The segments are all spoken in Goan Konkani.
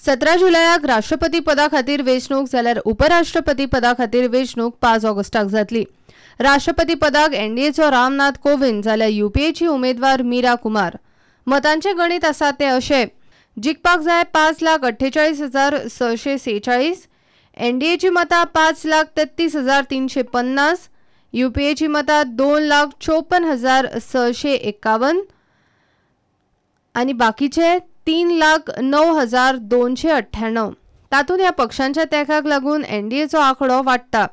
17 जुलयाक राष्ट्रपती पदा खातीर वेंचणूक जाल्यार उपराष्ट्रपती पदा खातीर वेंचणूक 5 ऑगस्टाक जातली. राष्ट्रपती पदाक एनडीएचो रामनाथ कोविंद जाल्यार युपीएची उमेदवार मीरा कुमार. मतांचे गणित आसा ते अशें: जिखपाक जाय 5,48,646, एनडीएची मतां 5,33,350, युपीएची मतां 2,54,651 आनी बाकीचे 3,09,298. तातूंत ह्या पक्षांच्या तेंक्याक लागून एनडीएचो आंकडो वाडटा.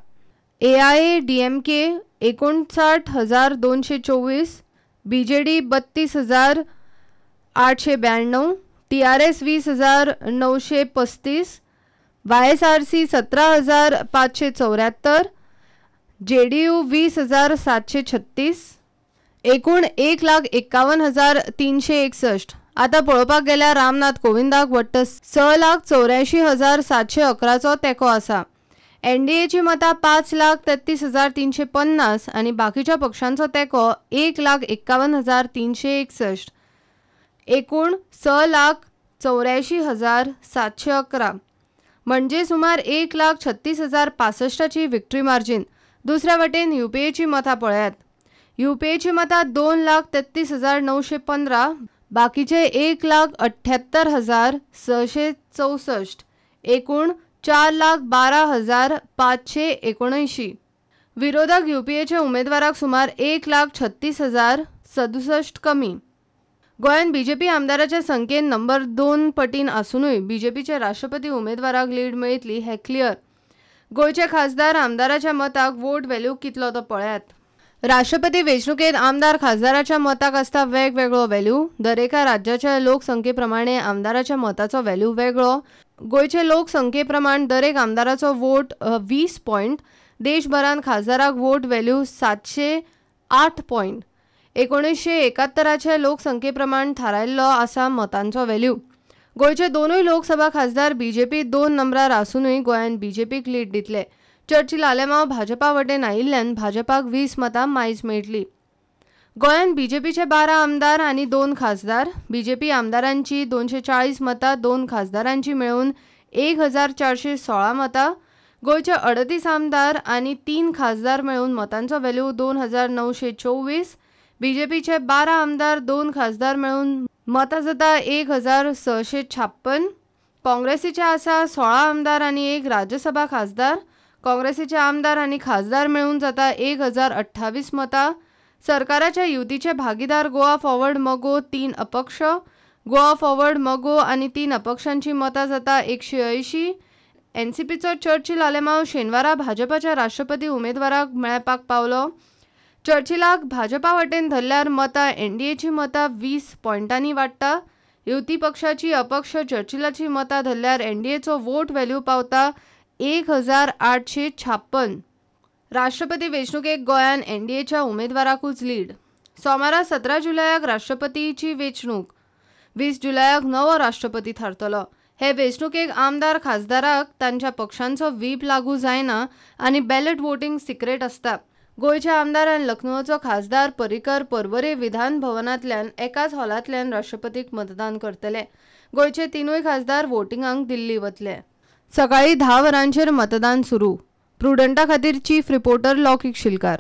एआयएडीएमके 59,224, बीजेडी 32,892, टीआरएस 20,935, वायएसआरसी 17,574, जेडीयू 20,736, एकूण 1,51,361. आतां पळोवपाक गेल्यार रामनाथ कोविंदाक वट्ट 6,84,711चो तेंको आसा. एनडीएची मतां 5,33,350 आनी बाकीच्या पक्षांचो तेंको 1,51,361, एकूण 6,84,711 म्हणजे सुमार 1,36,065ची विक्ट्री मार्जीन. दुसऱ्या वटेन युपीएची मतां पळयात. युपीएची मतां 2,33,915, बाकीचे 1,78,664, एकूण 4,12,579. विरोधक युपीएच्या उमेदवाराक सुमार 1,36,067 कमी. गोंयांत बीजेपी आमदाराच्या संख्येन नंबर 2 पटीन आसुनूय बीजेपीच्या राष्ट्रपती उमेदवाराक लीड मेळटली हें क्लियर. गोंयचे खासदार आमदाराच्या मताक वोट व्हॅल्यू कितलो तो पळयात. राष्ट्रपती वेंचणुकेंत आमदार खासदाराच्या मताक आसता वेगवेगळो व्हॅल्यू. दरेका राज्याच्या लोकसंख्ये आमदाराच्या मताचो व्हॅल्यू वेगळो. गोंयचे लोकसंख्ये प्रमाण दरेक आमदाराचो वोट 20 पॉयंट. देशभरांत खासदाराक वोट व्हॅल्यू 708 पॉयंट. 1971 लोकसंख्ये प्रमाण थारायल्लो आसा मतांचो व्हॅल्यू. गोंयचे दोनूय लोकसभा खासदार बीजेपी 2 नंबरार आसुनूय गोंयांत बीजेपीक लीड दितले. चर्चिल आलेमांव भाजपा वटेन आयिल्ल्यान भाजपाक 20 मतां मायज मेळटली. गोंयांत बीजेपीचे 12 आमदार आनी 2 खासदार. बीजेपी आमदारांची 240 मतां, 2 खासदारांची मेळून 1,416 मतां. गोंयचे 38 आमदार आनी 3 खासदार मेळून मतांचो व्हॅल्यू 2,924. बीजेपीचे 12 आमदार 2 खासदार मेळून मतां जाता 1,656. काँग्रेसीचे आसा 16 आमदार आनी 1 राज्यसभा खासदार. काँग्रेसीचे आमदार आनी खासदार मेळून जाता 1,028 मतां. सरकाराच्या युतीचे भागीदार गोवा फॉरवर्ड मगो 3 अपक्ष. गोवा फॉरवर्ड मगो आनी 3 अपक्षांची मतां जाता 180. एनसीपीचो चर्चिल आलेमांव शेनवारा भाजपाच्या राष्ट्रपती उमेदवाराक मेळपाक पावलो. चर्चिलाक भाजपा वटेन धरल्यार मतां एनडीएची मतां 20 पॉयंटांनी वाडटा. युती पक्षाची अपक्ष चर्चिलाची मतां धरल्यार एनडीएचो वोट व्हॅल्यू पावता 1,856. राष्ट्रपती वेंचणुकेक गोंयांत एनडीएच्या उमेदवाराकूच लीड. सोमारा 17 जुलयाक राष्ट्रपतीची वेंचणूक. 20 जुलयाक नवो राष्ट्रपती थारतलो. हे वेंचणुकेक आमदार खासदाराक तांच्या पक्षांचो व्हीप लागू जायना आनी बॅलट वोटींग सिक्रेट आसता. गोंयचे आमदार आनी लखनौचो खासदार पर्रीकर पर्वरे विधान भवनांतल्यान एकाच हॉलांतल्यान राष्ट्रपतीक मतदान करतले. गोंयचे 3 खासदार वोटिंगाक दिल्ली वतले. सकाळी 10 वरांचेर मतदान सुरू. प्रुडंटा खातीर चीफ रिपोर्टर लौकिक शिलकार.